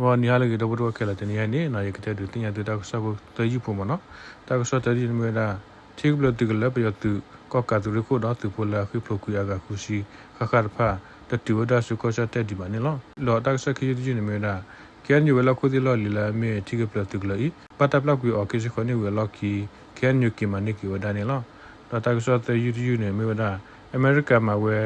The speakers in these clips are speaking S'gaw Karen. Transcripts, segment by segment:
ဂီၤနံၤဟါလၢအဂ့ၤ ဒီပုၢ်ဝဲၢ်ခဲလၢာ်, တနံၤအံၤန့ၣ် ယကတဲဒုးသ့ၣ်ညါသုတၢ်ကစီၣ်ဖိသၢယုၢ်ဖိမ့ၢ်နီၤ. တၢ်ကစီၣ်တၢယုၢ်န့ၣ်မ့ၢ်ဝဲဒၣ် ထံကပျၢၤသုးကလၢၤ ပယီၤသုးကီၣ်ကးသုးရ့ၣ်ခိၣ်ဒီး သုးဖိလၢအဃ့ၢ်ဖျိးကွံာ်အဂၤဃုဆံဃၣ်ဃၣ်တဖၣ် တတုၤဝဲဒၣ်ဆူကီၢ်ကၠီၣ်တဲၣ်ဒံးဘၣ်န့ၣ်လီၤ. ဒီးတၢ်ကစီၣ်ခံယုၢ်တယုၢ်န့ၣ်မ့ၢ်ဝဲဒၣ် KNU ဝဲၤလီၢ်ခိၣ်သ့ၣ်လီၢ်လံၤလၢအမ့ၢ်ထံကပျၢၤသုးကလၢၤအံၤ ဘၣ်တၢ်ပျၢ်ကွံာ်အီၤ ခံဆံဃိးနံၣ်ဝံၤအလီၢ်ခံ KNU က့ၤမၤန့ၢ်က့ၤဝဲဒၣ်န့ၣ်လီၤ. ဒီးတၢ်ကစီၣ်သၢယုၢ်တယုၢ်န့ၣ်မ့ၢ်ဝဲဒၣ် အမဲရကၤမၤဝဲ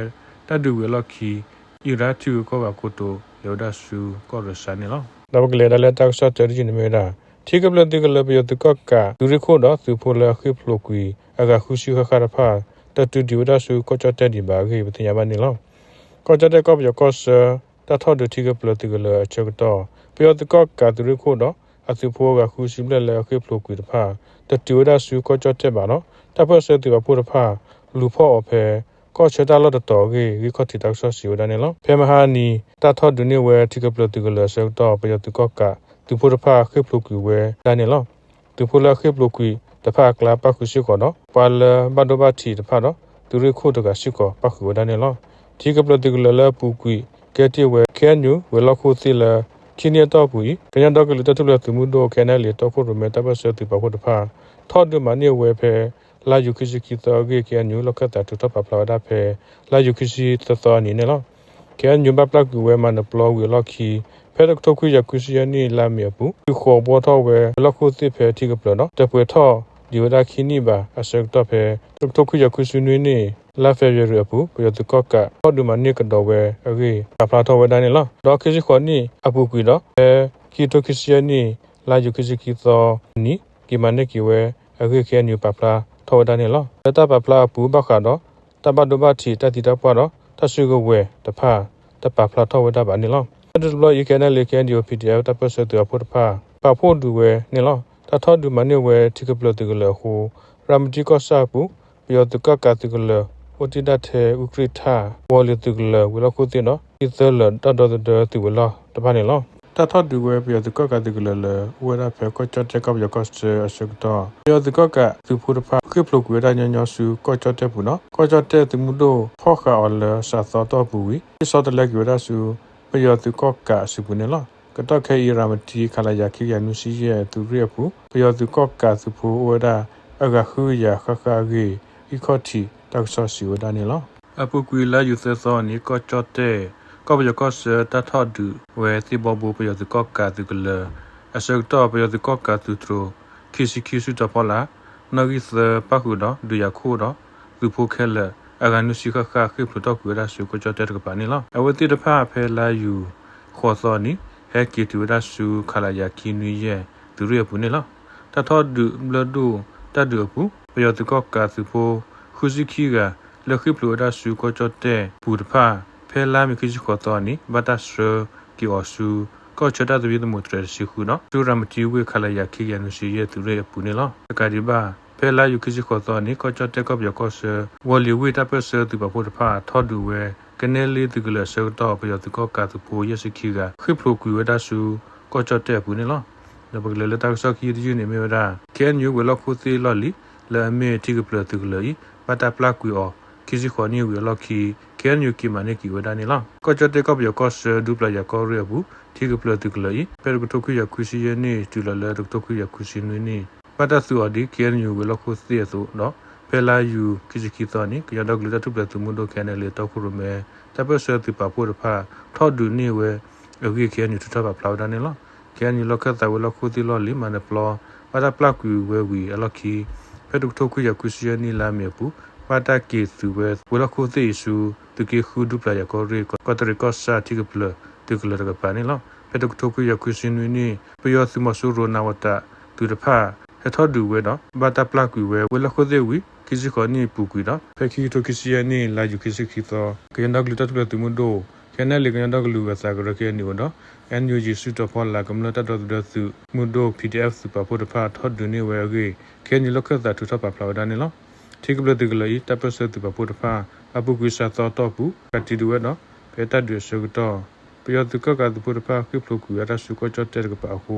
တၢ်ဒုးဝံၤအလီၢ်ခံ အံရၣ်ထံဂုၤကီၢ်ဂၤကိတိာ် လဲၤဝဲဒၣ်ဆူကီၢ်ရၢစါန့ၣ်လီၤ. ဒီးပကလဲၤဒၣ်လၢတၢ်ကစီၣ်တၢတယုၢ်န့ၣ်မ့ၢ်ဝဲဒၣ် ထံကပျၢၤသုးကလၢၤ ပယီၤသုးကီၣ်ကးသုးရ့ၣ်ခိၣ်ဒီး သုးဖိလၢအဃ့ၢ်ဖျိးကွံာ်အဂၤဃုဆံဃၣ်ဃၣ်တဖၣ် တတုၤဒံးဝဲဒၣ်ဆူကီၢ်ကၠီၣ်တဲၣ်ဒံးဘၣ်အဂ့ၢ် ပသ့ၣ်ညါဘၣ်န့ၣ်လီၤ. ကီၢ်ကၠီၣ်တဲၣ်ကီၢ်ပယီၤကီၢ်ဆၢ တၢ်ထီၣ်ဒုးထံကပျၢၤသုးကလၢၤအဆၢကတီၢ် ပယီၤသုးကီၣ်ကးသုးရ့ၣ်ခိၣ်ဒီး အသုးဖိအဂၤဃုဆံဘျဲၣ်လၢအဃ့ၢ်ဖျိးကွံာ်တဖၣ် တတုၤဝဲဒၣ်ဆူကီၢ်ကၠီၣ်တဲၣ်ဘၣ်ဒီး တၢ်ပၢၢ်ဆၢသုးပာ်ဖှိၣ်တဖၣ် လူၤဖီၣ်အီၤဖဲ ကီၢ်ဆၢတၢ်လီၢ်တတီၤအဂ့ၢ် ဂံၢ်ခီၣ်ထံးတၢ်ကစီၣ်စံးဝဲဒၣ်န့ၣ်လီၤ. ဖဲမဟါနံၤ တၢ်ထီၣ်ဒုးန့ၢ်ဝဲထံကပျၢၤသုးကလၢၤအဆၢကတီၢ် ပယီၤသုးကီၣ်ကးသုးဖိတဖၣ်ဃ့ၢ်ဖျိးကွံာ်ဝဲဒၣ်န့ၣ်လီၤ. သုးဖိလၢအဃ့ၢ်ဖျိးကွံာ်တဖၣ်အကျါ ပၣ်ဃုာ်စ့ၢ်ကီးဒီး ပှၤလၢဘၣ်ဒိဘၣ်ထံးတဖၣ်ဒီး သုးရ့ၣ်ခိၣ်တဂၤစ့ၢ်ကီးပၣ်ဃုာ်ဝဲဒၣ်န့ၣ်လီၤ. ထံကပျၢၤသုးကလၢၤလၢအပူၤကွံာ်ကဲတ့ၢ်ဝဲ KNU ဝဲၤလီၢ်ခိၣ်သ့ၣ်လၢ ခံနံၣ်အတီၢ်ပူၤအံၤ ကညီဒီကလုာ်တၢ်ထူၣ်ဖျဲးသုးမုၢ်ဒိၣ် KNLA တီခိၣ်ရိၣ်မဲတၢ်ပၢၢ်ဆၢသုးပာ်ဖှိၣ်တဖၣ် ထီၣ်ဒုးမၤန့ၢ်ဝဲဖဲ လါယူၤခံဆံခံသီအဂ့ၢ် KNU လီၢ်ခၢၣ်သးထုးထီၣ်ပာ်ဖျါဝဲဒၣ်ဖဲ လါယူၤခံဆံသၢသီအနံၤန့ၣ်လီၤ. KNU ဘၣ်ပျၢ်ကွံာ်ဝဲမၤနၢၤပျီဝံၤအလီၢ်ခံ ဖဲတကထိခွံကယၤခွံဆံယဲၢ်နံၣ်လါမ့ၤအပူၤ သုးဃီၤဘှီထီၣ်ဝဲလီၢ်ခိၣ်သ့ၣ်ဖဲထံကပျၢၤဒီး တပှဲၤထီၣ်ဒံးဝဲဒၣ်ခံနံၣ်ဘၣ်အဆၢကတီၢ်ဖဲ တကထိခွံကယၤခွံဆံနွံနံၣ် လါဖ့ၤဘြူၤအါရံၤအပူၤ ပယီၤသုးကီၣ်ကးထီၣ်ဒုးမၤန့ၢ်ကဒီးဝဲအဂ့ၢ် ပာ်ဖျါထီၣ်ဝဲဒၣ်န့ၣ်လီၤ. ဒီးခံဆံဃိးနံၣ်အပူၤကွံာ်ဒီး ဖဲခံကထိခံဆံယဲၢ်နံၣ် လါယူၤခံဆံခံသီအနံၤ က့ၤမၤန့ၢ်က့ၤဝဲအဂ့ၢ် KNU ပာ်ဖျါထီၣ်ဝဲဒၣ်န့ၣ်လီၤ. လၢတၢ်ပာ်ဖျါအပူၤဘၣ်ဃးဒီး တၢ်ဘၣ်ဒိဘၣ်ထံး တၢ်သံတၢ်ပှၢ်ဒီး တၢ်စုကဝဲၤတဖၣ် တပာ်ဖျါထီၣ်ဝဲဒၣ်ဘၣ်န့ၣ်လီၤ. တၢ်ဒုးတဘျီအံၤ KNLA KNDO PDF တၢ်ပၢၢ်ဆၢသုးပာ်ဖှိၣ်တဖၣ် ပာ်ဖှိၣ်ဒုးဝဲန့ၣ်လီၤ. တၢ်ထီၣ်ဒုးမၤန့ၢ်ဝဲထံကပျၢၤသုးကလၢၤအဃိ ရၤမတံကီၢ်ဆၣ်အပူၤ ပယီၤသုးကီၣ်ကးသုးကလၢၤ အိၣ်တ့ၢ်ဒၣ်ထဲအူကြ့ၣ်ထၣ် ဝီၤလ့ၤသုးကလၢၤ ဝံၤလီၢ်ခိၣ်သ့ၣ်ဒီး ခံသၢလၢာ်တၢ်ဒီသဒၢသုးဝဲၤလီၢ်တဖၣ်န့ၣ်လီၤ. တၢ်ထီၣ်ဒုးဝဲပယီၤသုးကီၣ်ကးသုးကလၢၤလၢ အိၣ်ဝဲဒၣ်ဖဲကီၢ်ကၠီၣ်တဲၣ်ကီၢ်ပယီၤကီၢ်ဆၢအဆၢကတီၢ် ပယီၤသုးကီၣ်ကးသုးဖိတဖၣ် ဃ့ၢ်ဖျိးကွံာ်ဝဲဒၣ်ညီညီဆူကီၢ်ကၠီၣ်တဲၣ်ပူၤဒီး ကီၢ်ကၠီၣ်တဲၣ်သုးမုၢ်ဒိၣ်ဖီၣ်ဃာ်အီၤလၢစးသီတီၢ်ပူၤဝံၤ ဟ့ၣ်ဆီတလဲကွံာ်ဝဲဒၣ်ဆူ ပယီၤသုးကီၣ်ကးအစုပူၤန့ၣ်လီၤ. ကတီၢ်ခဲအံၤ ရၤမတံ ခလရ ခံကယၤနွံဆံယဲၢ်သုးရ့ၣ်အပူၤ ပယီၤသုးကီၣ်ကးသုးဖိအိၣ်ဝဲဒၣ် အဂၤဃုကယၤဃၣ်ဃၣ်အဂ့ၢ် ဂံၢ်ခီၣ်ထံးတၢ်ကစီၣ်စံးဝဲဒၣ်န့ၣ်လီၤ. အပူၤကွံာ်လါယူၤသၢသီန့ၣ် ကီၢ်ကၠီၣ်တဲၣ် ကီၢ်ပယီၤကီၢ်ဆၢ တၢ်ထီၣ်ဒုးဝဲသ့ၣ်ဘီဘိ ပယီၤသုးကီၣ်ကးသုးကလၢၤအဆၢကတီၢ် ပယီၤသုးကီၣ်ကးသုးတြိၤ ခံဆံခံစုတီၤဖီလာ် နီၣ်ဂံၢ်သၢပၣ်ဃုာ်ဒီး ဒုးယၤခိၣ်ဒီး သုးဖိခဲလၢာ် အဂၤနွံဆံဃၣ်ဃၣ် ဃ့ၢ်ဖျိးထီၣ်ကွံာ်ဝဲဒၣ်ဆူကီၢ်ကၠီၣ်တဲၣ်တကပၤန့ၣ်လီၤ. အဝဲသ့ၣ်တဖၣ်ဖဲလါယူၤဃိးသီန့ၣ် ဟဲက့ၤတုၤဝဲဒၣ်ဆူ ခလရ ခံနွံယဲၢ်သုးရ့ၣ်အပူၤန့ၣ်လီၤ. တၢ်ထီၣ်ဒုးဘျၢၣ်ဒိၣ်တၢ်ဒုးအပူၤ ပယီၤသုးကီၣ်ကးသုးဖိ ဃုဆံခံဂၤ လၢဃ့ၢ်ဖျိးဝဲဒၣ်ဆူကီၢ်ကၠီၣ်တဲၣ်ပူၤတဖၣ် ဖဲလါမ့ၤခံဆံဃိးသီန့ၣ် ဘၣ်တၢ်ဆှၢက့ၤအီၤဆူ ကီၢ်ဆၢတၢ်သဘံၣ်သဘုၣ်တြဲၤတဆံဃုဒီး ဆူရၤမတံဝ့ၢ် ခလရ ခံကယၤနွံဆံယဲၢ်သုးရ့ၣ်အပူၤန့ၣ်လီၤ. တကးဒံးဘၣ် ဖဲလါယူၤခံဆံဃိးသီန့ၣ် ကီၢ်ကၠီၣ်တဲၣ်ကီၢ်ပယီၤကီၢ်ဆၢ ဝီၤလ့ၤဝ့ၢ်တၢ်ပၢၢ်ဆၢသုးပာ်ဖှိၣ်တဖၣ် ထီၣ်ဒုးဝဲ ကနဲလ့သုးကလၢၤအဆၢကတီၢ် ပယီၤသုးကီၣ်ကးသုးဖိယဲၢ်ဆံခံဂၤ ဃ့ၢ်ဖျိးကွံာ်ဝဲဒၣ်ဆူ ကီၢ်ကၠီၣ်တဲၣ်အပူၤန့ၣ်လီၤ. ဒီးပကလဲၤလၢတၢ်ကစီၣ်ခံယုၢ်တယုၢ်န့ၣ်မ့ၢ်ဝဲဒၣ် KNU ဝဲၤလီၢ်ခိၣ်သ့ၣ်လီၢ်လံၤ လၢအမ့ၢ်ထံကပျၢၤသုးကလၢၤအံၤ ဘၣ်တၢ်ပျၢ်ကွံာ်အီၤ ခံဆံဃိးနံၣ်ဝံၤအလီၢ်ခံ KNU က့ၤမၤန့ၢ်က့ၤဝဲဒၣ်န့ၣ်လီၤ. ကီၢ်ကၠီၣ်တဲၣ်ကီၢ်ပယီၤကီၢ်ဆၢ ဒူပျၤယၤကီၢ်ရ့ၣ်အပူၤ ထံကပျၢၤသုးကလၢၤအံၤ ဖဲတကထိခွံကယၤခွံဆံယဲၢ်နံၣ် တုၤလီၤလၢတကထိခွံကယၤခွံဆံနွံနံၣ် ဘၣ်တၢ်သုးအီၤဒ် KNU ဝဲၤလီၢ်ခိၣ်သ့ၣ်အသိးဒီး ဖဲလါယူၤခံဆံခံသီန့ၣ် ကညီဒီကလုာ်တၢ်ထူၣ်ဖျဲးသုးမုၢ်ဒိၣ် KNLA တီခိၣ်ရိၣ်မဲ တၢ်ပၢၢ်ဆၢသုးပာ်ဖှိၣ်တဖၣ် ထီၣ်ဒုးန့ၢ်ဝဲအဂ့ၢ် KNU ထုးထီၣ်ပာ်ဖျါဝဲဒၣ်န့ၣ်လီၤ. KNU လီၢ်ခၢၣ်သးဝဲၤလီၢ်ခိၣ်သ့ၣ်လီၢ်လံၤ မၤနၢၤပျီ ဘၣ်တၢ်ပျၢ်ကွံာ်ဝဲဝံၤအလီၢ်ခံ ဖဲတကထိခွံကယၤခွံဆံယဲၢ်နံၣ်လါမ့ၤအပူၤ ဘၣ်တၢ်က့ၤသုးဝဲဝဲၤလီၢ်ခိၣ်သ့ၣ်အံၤဆူ သုးက့ဃုဒူပျၤယၤကီၢ်ရ့ၣ် ကီးတရံးကီၢ်ဆၣ်ထံကပျၢၤသုးကလၢၤတကပၤန့ၣ်လီၤ. ဖဲတကထိခွံကယၤခွံဆံနွံနံၣ် ပယီၤသုးမီၤစိရိၤနးဝးတးသုးတဖၣ် ဟဲထီၣ်ဒုးဝဲဒီး ဘၣ်တၢ်ပျၢ်ကွံာ်ဝဲဝဲၤလီၢ်ခိၣ်သ့ၣ်ဝံၤ ခံဆံဃိးနံၣ်ပူၤကွံာ်ဒီး ဖဲခံကထိခံဆံယဲၢ်နံၣ် လါယူၤခံဆံခံသီ ကညီဒီကလုာ်တၢ်ထူၣ်ဖျဲးသုးမုၢ်ဒိၣ် KNLA ကညီဒီကလုာ်ဂၢၤသးကရၢ KNDO ဒီး NUG စုတီၤဖီလာ်ကမျၢၢ်တၢ်ဒီသဒၢသုးမုၢ်ဒိၣ် PDF သုးပာ်ဖှိၣ်တဖၣ် ထီၣ်ဒုးန့ၢ်ဝဲအဂ့ၢ် KNU လီၢ်ခၢၣ်သးထုးထီၣ်ပာ်ဖျါဝဲဒၣ်န့ၣ်လီၤ. ထံကပျၢၤသုးကလၢၤအံၤ တၢ်ပၢၢ်ဆၢသုးပာ်ဖှိၣ်တဖၣ် အပူၤကွံာ်စးသီတီၢ်ပူၤ ကးတံာ်ဒုးဝဲဒီး ဖဲတၢ်ဒုးအဆၢကတီၢ် ပယီၤသုးကီၣ်ကးသုးဖိတဖၣ် ဃ့ၢ်ဖျိးကွံာ်ဝဲဒၣ်ဆူကီၢ်ကၠီၣ်တဲၣ်တကပၤအဃိ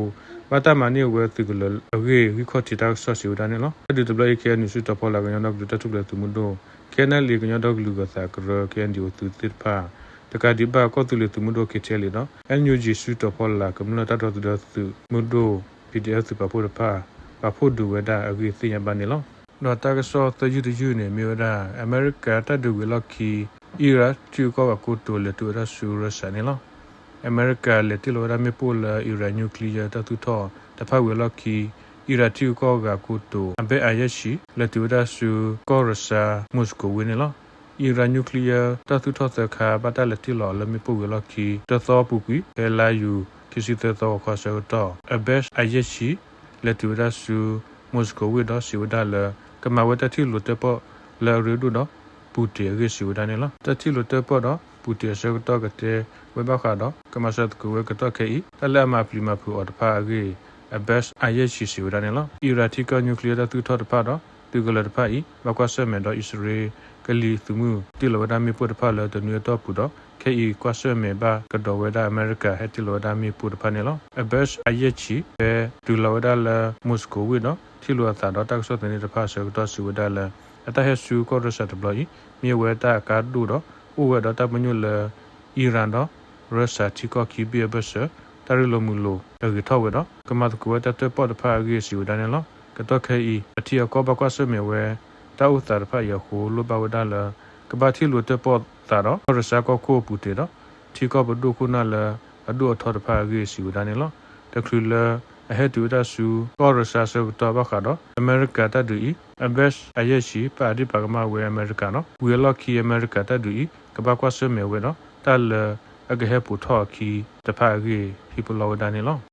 ဘၣ်တၢ်မၤန့ၢ်ဝဲသုးကလၢၤအဂ့ၢ် ဂံၢ်ခီၣ်ထံးတၢ်ကစီၣ်စံးဝဲဒၣ်န့ၣ်လီၤ. တၢ်ဒုးတဘျီအံၤ KNU စုတီၤဖီလာ်ကညီဒီကလုာ်တၢ်ထူၣ်ဖျဲးသုးမုၢ်ဒိၣ် KNLA ကညီဒီကလုာ်ဂၢၤသးကရၢ KNDO သုးသ့ၣ်တဖၣ် တကးဒံးဘၣ် ကီၢ်သူလ့ၤသုးမုၢ်ဒိၣ် ခ့ထံလံဒီး အဲၣ်ယူၣ်ကၠံ စုတီၤဖီလာ် ကမျၢၢ်တၢ်ဒီသဒၢသုးမုၢ်ဒိၣ် ပံၤဒံၣ်အဲၣ် သုးပာ်ဖှိၣ်တဖၣ် ပာ်ဖှိၣ်ဒုးဝဲဒၣ်အဂ့ၢ်သ့ၣ်ညါဘၣ်န့ၣ်လီၤ. ဒီးတၢ်ကစီၣ်သၢယုၢ်တယုၢ်န့ၣ် မ့ၢ်ဝဲဒၣ် အမဲရကၤတၢ်ဒုးဝံၤအလီၢ်ခံ အံရၣ်ထံဂုၤကီၢ်ဂၤကိတိာ် လဲၤတုၤဝဲဒၣ်ဆူရၢၡၢန့ၣ်လီၤ. အမဲရကၤလဲၤတ့ၢ်လီၤဝဲဒၣ်မ့ၣ်ပိၢ်လၢ အံရၣ် nuclear တၢ်သူၣ်ထီၣ်တဖၣ်ဝံၤအလီၢ်ခံ အံရၣ်ထံဂုၤကီၢ်ဂၤကိတိာ် အဘဲၣ်အၤယဲၣ်ဆံ လဲၤတုၤဝဲဒၣ်ဆူကီၢ်ရၢၡၢ Moscow ဝ့ၢ်န့ၣ်လီၤ. အံရၣ် nuclear တၢ်သူၣ်ထီၣ်သၢခါ ဘၣ်တၢ်လဲၤတ့ၢ်လီၤအီၤလၢမ့ၣ်ပိၢ်ဝံၤအလီၢ်ခံ တသီအပူၤကွံာ် ဖဲလါယူၤ ခံဆံသၢသီဂီၤခီအဆၢကတီၢ် အဘဲၣ်အၤယဲၣ်ဆံ လဲၤတုၤဝဲဒၣ်ဆူ Moscow ဝ့ၢ်ဒီးစံးဝဲဒၣ်လၢ ကမၤဝဲတၢ်ထံၣ်လိာ်တၢၣ်ပီၣ်လၢအရ့ဒိၣ်ဒီး Putin အဂ့ၢ်စံးဝဲဒၣ်န့ၣ်လီၤ. တၢ်ထံၣ်လိာ်တၢၣ်ပီၣ်ဒီး Putin အဆၢကတီၢ်ကတဲဝဲဘၣ်ဃးဒီး ကမၤစၢၤသကိးဝဲကတီၢ်ခဲအံၤ တၢ်လၢအမၤပျံၤမၤဖုးအီၤတဖၣ်အဂ့ၢ် အဘဲၣ်အၤယဲၣ်ဆံ စံးဝဲဒၣ်န့ၣ်လီၤ. အံရၣ်ထံကီၢ် nuclear တၢ်သူၣ်ထီၣ်တဖၣ်ဒီး သုးကလၢၤတဖၣ်အံၤ ဘၣ်ကွၢ်ဆၢၣ်မဲာ်ဒီး အံၣ်စရ့လးကလံၤသုးမုၢ် တ့ၢ်လီၤဝဲဒၣ်မ့ၣ်ပိၢ်တဖၣ်လၢတနွံအတီၢ်ပူၤဒီး ခဲအံၤကွၢ်ဆၢၣ်မဲာ်ဘၣ်ကဒီးဝဲဒၣ်အမဲရကၤ ဟဲတ့ၢ်လီၤဝဲဒၣ်မ့ၣ်ပိၢ်တဖၣ်န့ၣ်လီၤ. အဘဲၣ်အၤယဲၣ်ဆံ ဖဲတုၤလီၤဝဲဒၣ်လၢ Moscow ဝ့ၢ်ဒီး ထံၣ်လိာ်အသးဒီး တၢ်ကစီၣ်သန့တဖၣ်အဆၢကတီၢ်စံးဝဲဒၣ်လၢ အတၢ်ဟဲဆူကီၢ်ရၢၡၢတဘျီအံၤ မ့ၢ်အဝဲတၢ်အကါဒိၣ်ဒီး အိၣ်ဝဲဒီးတၢ်ပညိၣ်လၢ အံရၣ်ဒီး ရၢၡၢထံကီၢ်ခံဘ့ၣ်အဘၢၣ်စၢၤ တၢ်ရ့လိာ်မုာ်လိာ်အဂ့ၤထီၣ်ဝဲဒီး ကမၤသကိးဝဲတၢ်တၢၣ်ပီၣ်တဖၣ်အဂ့ၢ်စံးဝဲဒၣ်န့ၣ်လီၤ. ကတီၢ်ခဲအံၤ အထံအကီၢ်ဘၣ်ကွၢ်ဆၢၣ်မဲာ်ဝဲ တၢ်အိၣ်သးတဖၣ်အံၤအဃိ လိၣ်ဘၣ်ဝဲဒၣ်လၢ ကဘၣ်ထံၣ်လိာ်တၢၣ်ပီၣ်သးဒီး ကီၢ်ရၢၡၢကီၢ်ခိၣ်အပူၤတ့ၢ်ဒီး ထံကီၢ်ပဒိၣ်ခိၣ်နၢ်လၢအဒိၣ်အထီတဖၣ်အဂ့ၢ်စံးဝဲဒၣ်န့ၣ်လီၤ. တချုးလၢအဟဲတုၤဝဲဒၣ်ဆူကီၢ်ရၢၡၢအဆၢကတီၢ်ဘၣ်ဃးဒီး အမဲရကၤတၢ်ဒုးအံၤ အဘဲၣ်အၤယဲၣ်ဆံ ပာ်ဒ့ၣ်ပာ်ကမၣ်ဝဲအမဲရကၤဒီး ဝံၤအလီၢ်ခံအမဲရကၤတၢ်ဒုးအံၤ ကဘၣ်ကွၢ်ဆၢၣ်မဲာ်ဝဲဒီး တၢ်လၢအကဟဲပိာ်ထီၣ်အခံတဖၣ်အဂ့ၢ် ဟ့ၣ်ပလီၢ်ဝဲဒၣ်န့ၣ်လီၤ.